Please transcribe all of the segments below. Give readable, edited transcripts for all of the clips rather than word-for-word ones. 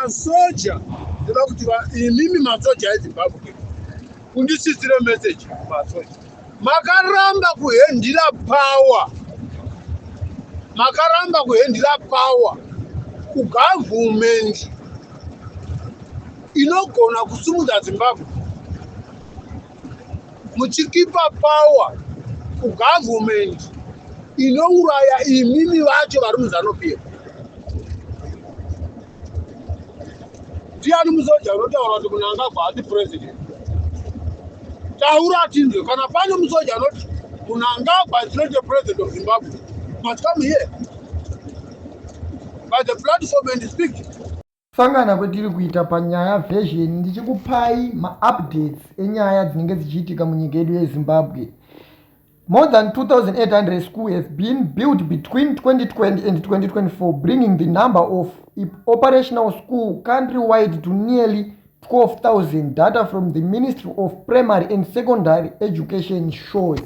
Masoja, ndoda kuti imimi masoja eZimbabwe kundisisire message. Masoja, makaramba kuhendira power, makaramba kuhendira power kugovernment inogona kusimudza Zimbabwe, muchikipa power kugovernment inouraya imimi vacho vari muZANU PF. Ndiani musoja unotaura kuti Mnangagwa hati president? Taura tinzwe. Kana pane musoja anoti Mnangagwa is not the president of Zimbabwe, must come here by the platform and speak. Sangana kwetiri kuita panyaya version, ndichikupai maupdates enyaya dzinenge dzichiitika munyika yedu yeZimbabwe. More than 2800 schools have been built between 2020 and 2024, bringing the number of operational school countrywide to nearly 12,000, data from the Ministry of Primary and Secondary Education shows.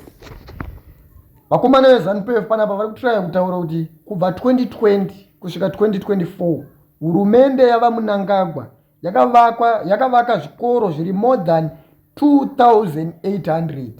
Vakomana veZANU PF panapa vari kutraya kutaura kuti kubva 2020 kusvika 2024, hurumende yavaMnangagwa yakavakwa, yakavaka zvikoro zviri more than 2800.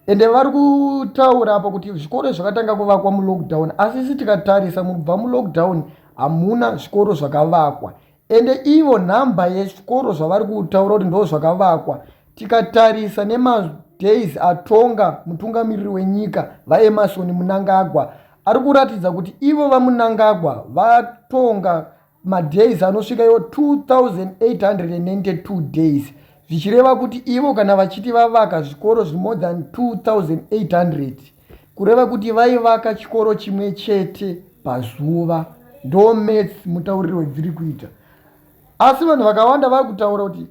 Ende vari kutaura apo kuti zvikoro zvakatanga kuvakwa mulockdown, asi isi tikatarisa mubva mulockdown hamuna zvikoro zvakavakwa. Ende ivo nhamba yezvikoro zvavari kutaura kuti ndo zvakavakwa, tikatarisa nemadays atonga mutungamiriri wenyika vaEmmerson Mnangagwa, ari kuratidza kuti ivo vaMnangagwa vatonga madays anosvika iwo 2892 days, zvichireva kuti ivo kana vachiti vavaka zvikoro zviri more than 2800, kureva kuti vaivaka chikoro chimwe chete pazuva. Ndo maths mutauriro wedziri kuita. Asi vanhu vakawanda vari kutaura kuti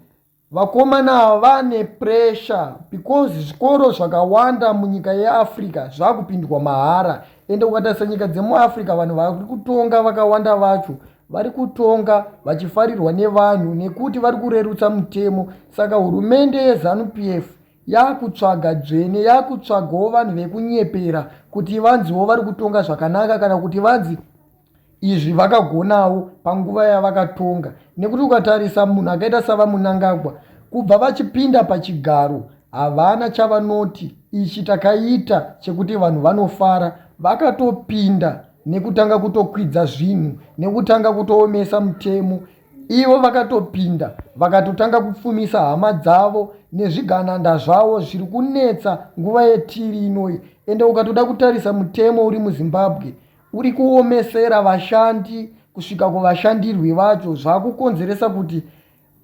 vakomana ava vane pressure because zvikoro zvakawanda munyika yeAfrica zvakupindwa mahara. Ende ukatarisa nyika dzemuAfrica, vanhu vari kutonga vakawanda vacho vari kutonga vachifarirwa nevanhu nekuti vari kurerutsa mutemo. Saka hurumende yeZANU PF yakutsvaga dzvene, yakutsvagawo vanhu vekunyepera kuti vanziwo vari kutonga zvakanaka, kana kuti vanzi izvi vakagonawo panguva yavakatonga. Nekuti ukatarisa munhu akaita savaMnangagwa, kubva vachipinda pachigaro havana chavanoti ichi takaita chekuti vanhu vanofara. Vakatopinda nekutanga kutokwidza zvinhu, nekutanga kutoomesa mutemo. Ivo vakatopinda vakatotanga kupfumisa hama dzavo nezvigananda zvavo, zviri kunetsa nguva yetiri inoi. Ende ukatoda kutarisa mutemo uri muZimbabwe uri kuomesera vashandi kusvika kuvashandirwi vacho, zvakukonzeresa kuti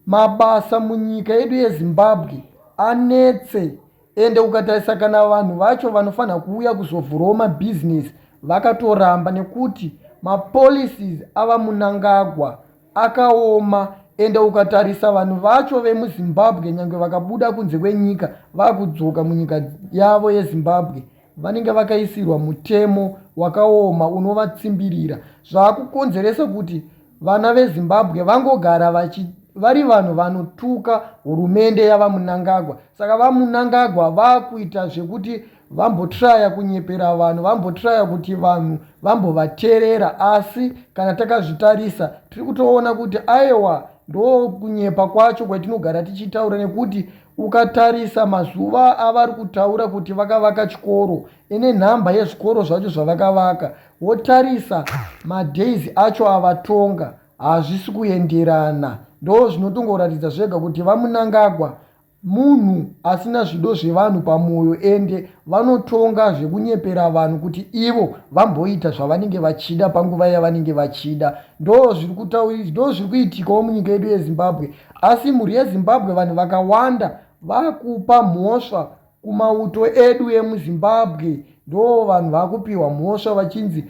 mabasa munyika yedu yeZimbabwe anetse. Ende ukatarisa kana vanhu vacho vanofanira kuuya kuzovhurawo mabhizinesi vakatoramba nekuti mapolicies avaMnangagwa akaoma. Ende ukatarisa vanhu vacho vemuZimbabwe, nyange vakabuda kunze kwenyika vakudzoka munyika yavo yeZimbabwe, vanenge vakaisirwa mutemo wakaoma unovatsimbirira, zvaakukonzeresa kuti vana veZimbabwe vangogara vari vanhu vanotuka hurumende yavaMnangagwa. Saka vaMnangagwa vaakuita zvekuti vambotraya kunyepera vanhu, vambotraya kuti vanhu vambovateerera. Asi kana takazvitarisa, tiri kutoona kuti aiwa, ndo kunyepa kwacho kwatinogara tichitaura, nekuti ukatarisa mazuva avari kutaura kuti vakavaka chikoro, ine nhamba yezvikoro zvacho zvavakavaka, wotarisa madays acho avatonga, hazvisi kuenderana. Ndo zvinotongoratidza zvega kuti vaMnangagwa munhu asina zvido zvevanhu pamwoyo, ende vanotonga zvekunyepera vanhu kuti ivo vamboita zvavanenge vachida panguva yavanenge vachida. Ndo zviri kuitikawo munyika yedu yeZimbabwe. Asi mhuri yeZimbabwe, vanhu vakawanda vakupa mhosva kumauto edu emuZimbabwe. Ndo vanhu vakupiwa mhosva vachinzi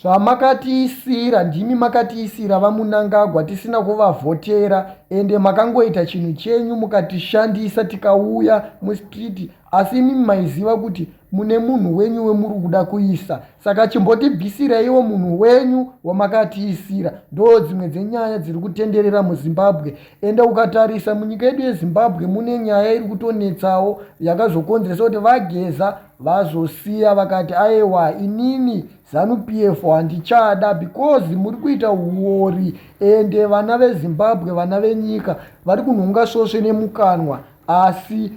zvamakatiisira, ndimi makatiisira vaMnangagwa tisina kuvavhotera, ende makangoita chinhu chenyu mukatishandisa tikauya mustreet. Asi imimi maiziva kuti mune munhu wenyu wemuri kuda kuisa, saka chimbotibvisiraiwo munhu wenyu wamakatiisira. Ndo dzimwe dzenyaya dziri kutenderera muZimbabwe. Ende ukatarisa munyika yedu yeZimbabwe mune nyaya iri kutonetsawo yakazokonzeresa kuti VaGeza vazosiya vakati aewa, inini Zanu PF handichada because muri kuita huori ende vana veZimbabwe, vana venyika vari kunhonga svosve nemukanwa, asi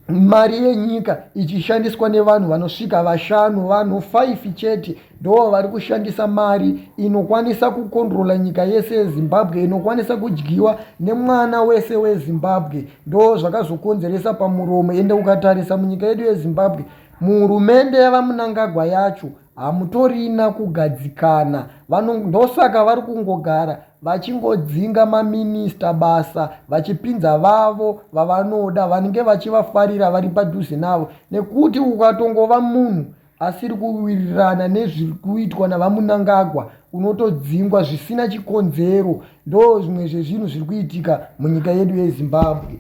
mari yenyika ichishandiswa nevanhu vanosvika vashanu, vanhu 5 chete ndo vari kushandisa mari inokwanisa kukondrola nyika yese yeZimbabwe, inokwanisa kudyiwa nemwana wese weZimbabwe. Ndo zvakazokonzeresa pamuromo. Ende ukatarisa munyika yedu yeZimbabwe, muhurumende yavaMnangagwa yacho hamutorina kugadzikana. Ndosaka vari kungogara vachingodzinga maminista basa, vachipinza vavo vavanoda, vanenge vachivafarira vari padhuze navo, nekuti ukatongova munhu asiri kuwirirana nezviri kuitwa navaMnangagwa unotodzingwa zvisina chikonzero. Ndo zvimwe zvezvinhu zviri kuitika munyika yedu yeZimbabwe.